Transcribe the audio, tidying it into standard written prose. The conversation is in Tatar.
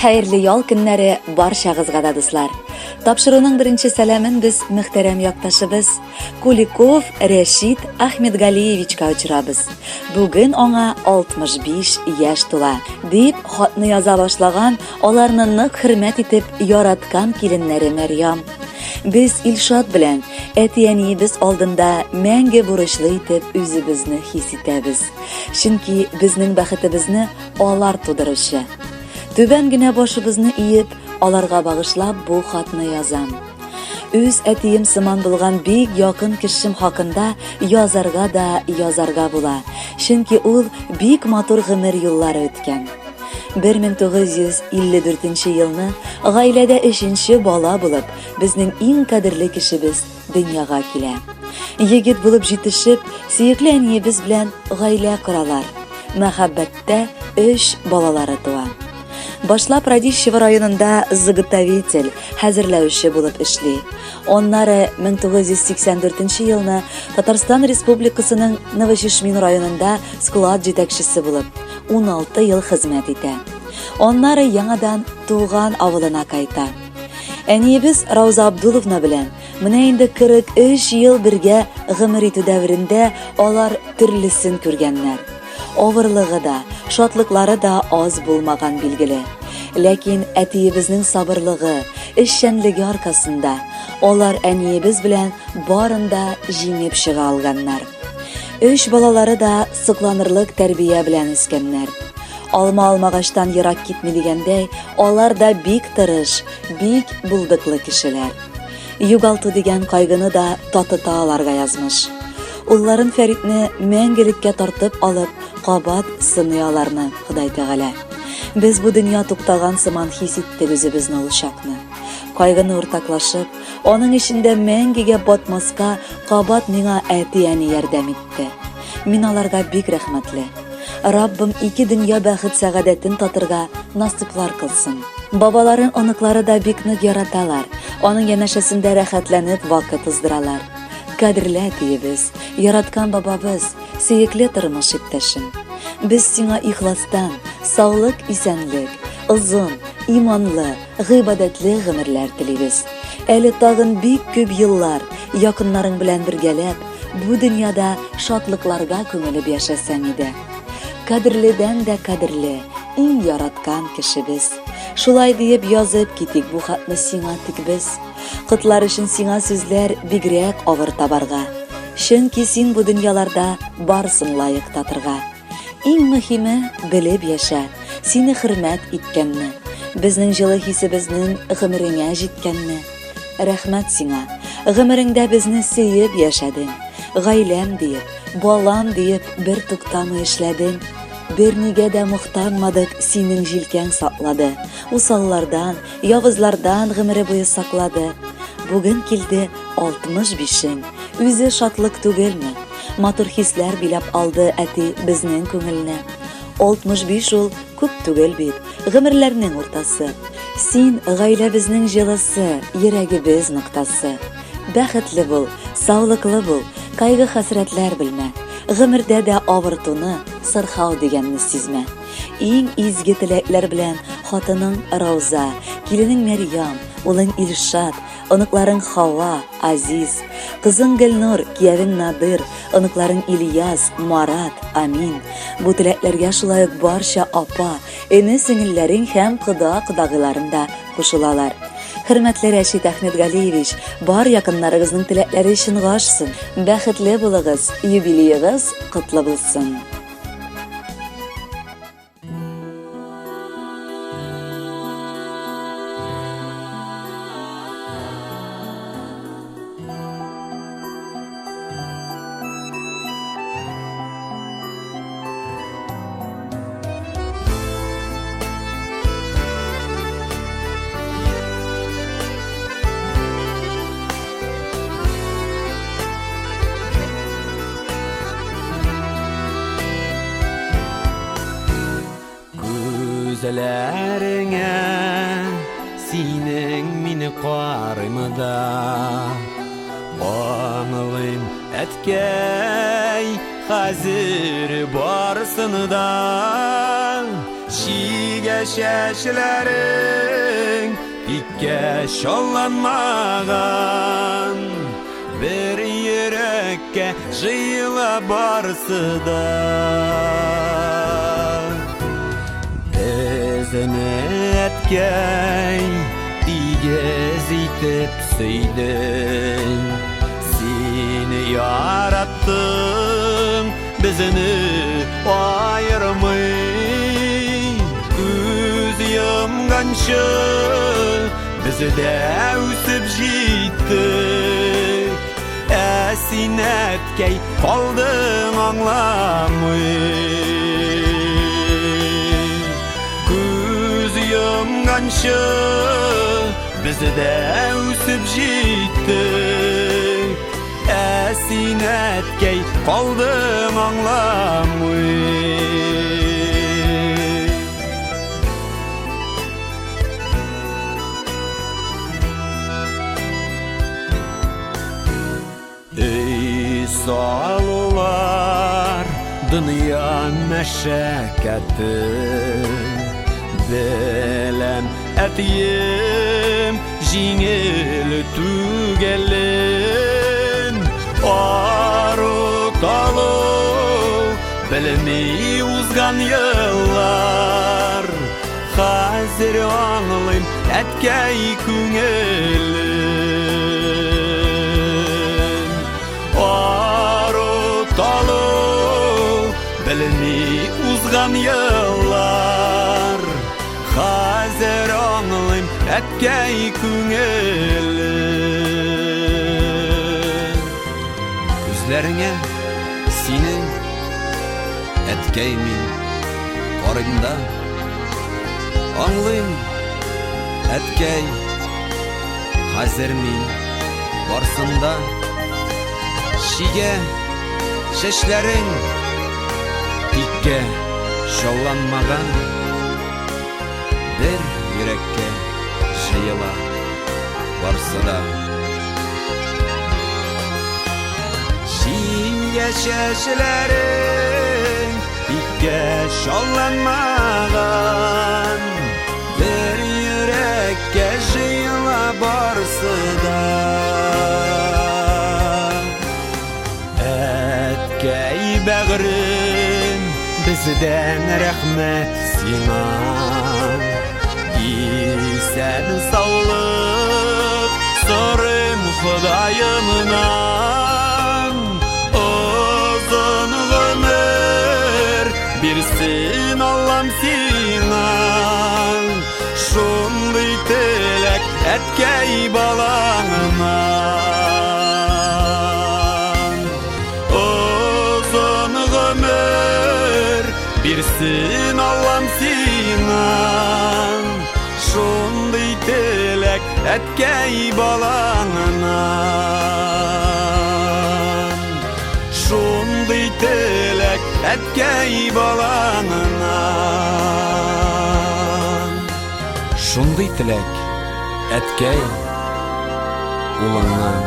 Хәерле ял көннәре барчагызга да, дуслар. Тапшыруның беренче сәламен без мөхтәрәм якташыбыз Куликов Рәшит Ахмедгалиевичка очырабыз. Бүген аңа 65 яшь тула, дип хатны яза башлаган, аларны нык хөрмәт итеп яраткан киленнәре Мәрьям. Без Илшат белән әти-әниебез алдында мәңге бурычлы итеп үзебезне хис итәбез. Чөнки безнең бәхетебезне алар тудыручы. Түбән генә башыбызны иеп, аларга багышлап бу хатны язам. Үз әтием сыман булган бик якын кешем хакында язарга да язарга була. Чөнки ул бик матур гомер юллары үткән. 1954 елны гаиләдә өченче бала булып, безнең иң кадерле кешебез дөньяга килә. Егет булып җитешеп, сөекле әниебез белән гаилә коралар. Мәхәббәттә өч балалары туа. Башлап Радищево районында заготовитель, хәзерләүче булып эшли. Аннары 1984 елны Татарстан Республикасының Новочешмин районында склад җитәкчесе булып 16 ел хезмәт итә. Аннары яңадан туган авылына кайта. Әниебез Рауза Абдуловна белән менә инде 43 ел бергә гомер итү дәверендә алар төрлесен күргәннәр. Авырлыгы да, шатлыклары да аз булмаган билгеле. Ләкин әтиебезнең сабырлыгы, эшчәнлеге аркасында алар әниебез белән барын да җиңеп чыга алганнар. Өч балалары да сокланырлык тәрбия белән үскәннәр. Алма алмагачтан ерак китми дигәндәй, алар да бик тырыш, бик булдыклы кешеләр. Югалту дигән кайгыны да татыта аларга язмыш. Улларын Фәритне мәңгелеккә тартып алып, кабат сыный аларны Ходай Тәгалә. Без бу дөнья туктаган сыман хис иттек үзебезне ул чакны. Кайгыны уртаклашып, аның эчендә мәңгегә батмаска кабат миңа әти-әни ярдәм итте. Мин аларга бик рәхмәтле. Раббым ике дөнья бәхет-сәгадәтен татырга насыйплар кылсын. Бабаларын оныклары да бик нык яраталар, аның янәшәсендә рәхәтләнеп вакыт уздыралар. Кадерле әтиебез, яраткан бабабыз, сөекле тормыш иптәшем. Без сиңа ихластан саулык, исәнлек, озын, иманлы, гыйбадәтле гомерләр телибез. Әле тагын бик күп еллар якыннарың белән бергәләп, бу дөньяда шатлыкларга күмелеп яшәсәң иде. Кадерледән дә кадерле, иң яраткан кешебез. Шулай диеп язып китик бу хатны сиңа тик без. Котлар өчен сиңа сүзләр бигрәк авыр табарга. Чөнки син бу дөньяларда барсын лаек татырга. Иң мөһиме, белеп яшә, сине хөрмәт иткәнне, безнең җылы хисебезнең гомереңә җиткәнне. Рәхмәт сиңа, гомереңдә безне сөеп яшәдең, гаиләм диеп, балам диеп бер туктамый эшләдең. Бернигә дә мохтанмадык, синең җилкәң саклады, усаллардан, явызлардан гомере буе саклады. Бүген килде 65-ең, үзе шатлык түгелме? Матур хисләр биләп алды әти безнең күңелне. 65 ул күп түгел бит, гомерләрнең уртасы. Син гаиләбезнең җылысы, йөрәгебез ноктасы. Бәхетле бул, саулыклы бул, кайгы-хәсрәтләр белмә. Гомердә дә авыртуны, сырхау дигәнне сизмә. Иң изге теләкләр белән хатының Рауза, киленең Мәрьям, улың Илшат, оныкларың Хава, Азиз, кызың Гөлнур, киявең Надыр, оныкларың Ильяс, Марат, Амин. Бу теләкләргә шулай ук барча апа, эне-сеңелләрең һәм кода-кодагыйларың да кушылалар. Хөрмәтле Рәшит Әхмәтгалиевич, бар якыннарыгызның теләкләре чынга ашсын. Бәхетле булыгыз, юбилеегыз котлы булсын. Күзләреңә синең мине карыйм да Аңлыйм, әткәй, хәзер барысын да. Чигә чәчләрең тиккә чалланмаган. Бер йөрәккә җыела барысы да. Безне әткәй тигез итеп сөйдең. Син яраттың безне аермый. Күз йомганчы без дә үсеп җиттек. Ә син, әткәй, калдың аңламый. Күз йомганчы без дә үсеп җиттек. Ә син, әткәй, калдың аңламый. Өй салулар дөнья мәшәкате. Беләм, әтием, җиңел түгелен. Ару талу белми узган еллар. Хәзер аңлыйм әткәй күңелен. Ару талу белми узган еллар. Хәзер аңлыйм әткәй күңелен. Күзләреңә синең, әткәй, мин карыйм да аңлыйм, әткәй, хәзер мин барсында. Чигә чәчләрең тиккә чалланмаган. Бер йөрәккә җыела барсы да. Чигә чәчләрең тиккә чалланмаган. Бер йөрәккә җыела барсы да. Әткәй бәгърем, бездән рәхмәт сиңа. Исән саулык сорыйм Ходаемнан. Озын гомер бирсен Аллам сиңа. Шундый теләк әткәй балаңнан. Озын гомер бирсен Аллам сиңа. Шундый теләк әткәй балаңнан. Шундый теләк әткәй балаңнан. Шундый теләк, әткәй, улыңнан.